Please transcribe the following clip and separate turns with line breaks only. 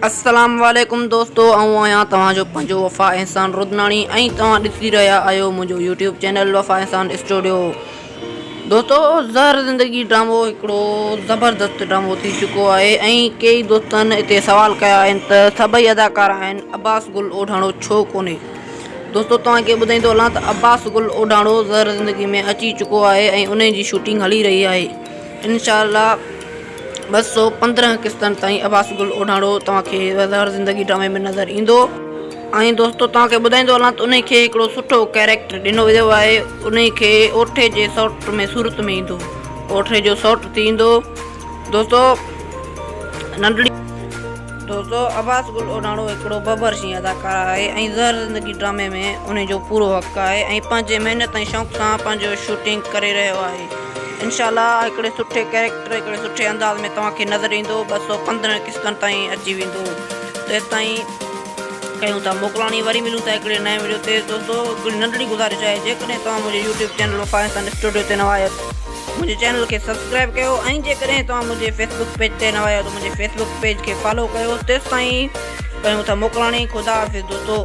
السلام عليڪم دوستو آئون آهيان توهان جو پنهنجو وفا احسان رودناڻي ۽ توهان ڏسي رهيا آهيو منهنجو YouTube channel Wafa Ehsan studio. دوستو زهر زندگي ڊرامو هڪڙو زبردست ڊرامو ٿي چڪو آهي ۽ ڪيئي دوستن اتي سوال ڪيا آهن ته سڀئي اداڪار آهن عباس گل اوڍاڻو ڇو ڪونهي. دوستو توهان کي ٻڌائيندو هلان ته عباس گل اوڍاڻو زهر زندگي ۾ اچي چڪو آهي ۽ انهي جي شوٽنگ هلي رهي آهي انشاء الله 215 قسطن تائين عباس گل اوڍاڻو توهان کي زهر زندگي ڊرامي ۾ نظر ايندو. ۽ دوستو توهان کي ٻڌائيندو هلان ته انهي کي هڪڙو سٺو ڪيريڪٽر ڏنو ويو آهي انهي کي اوٺي جي سئوٽ ۾ صورت ۾ ايندو اوٺي جو سئوٽ ٿي ايندو دوستو ننڍڙي دوستو عباس گل اوڍاڻو هڪڙو ببر شينهن اداڪار آهي ۽ زهر زندگي ڊرامي ۾ انهي جو پورو حق آهي ۽ پنهنجي محنت ۽ شوق سان پنهنجو شوٽنگ ڪري رهيو آهي انشاء الله هڪڙي سٺي ڪيريڪٽر هڪڙي سٺي انداز ۾ توهان کي نظر ايندو 215 قسطن تائين اچي ويندو تيستائين ڪيون ٿا موڪلاڻي وري ملون ٿا هڪڙي نئين وڊيو تي دوستو هڪڙي ننڍڙي گذارش آهي جيڪڏهن توهان منهنجي يوٽيوب چينل وفا احسان اسٽوڊيو تي نوان آهيو منهنجي چينل کي سبسڪرائب ڪيو ۽ جيڪڏهن توهان منهنجي فيسبوڪ پيج تي نوان آهيو ته منهنجي فيسبوڪ پيج کي فالو ڪيو تيستائين ڪيون ٿا موڪلاڻي خدا حافظ دوستو.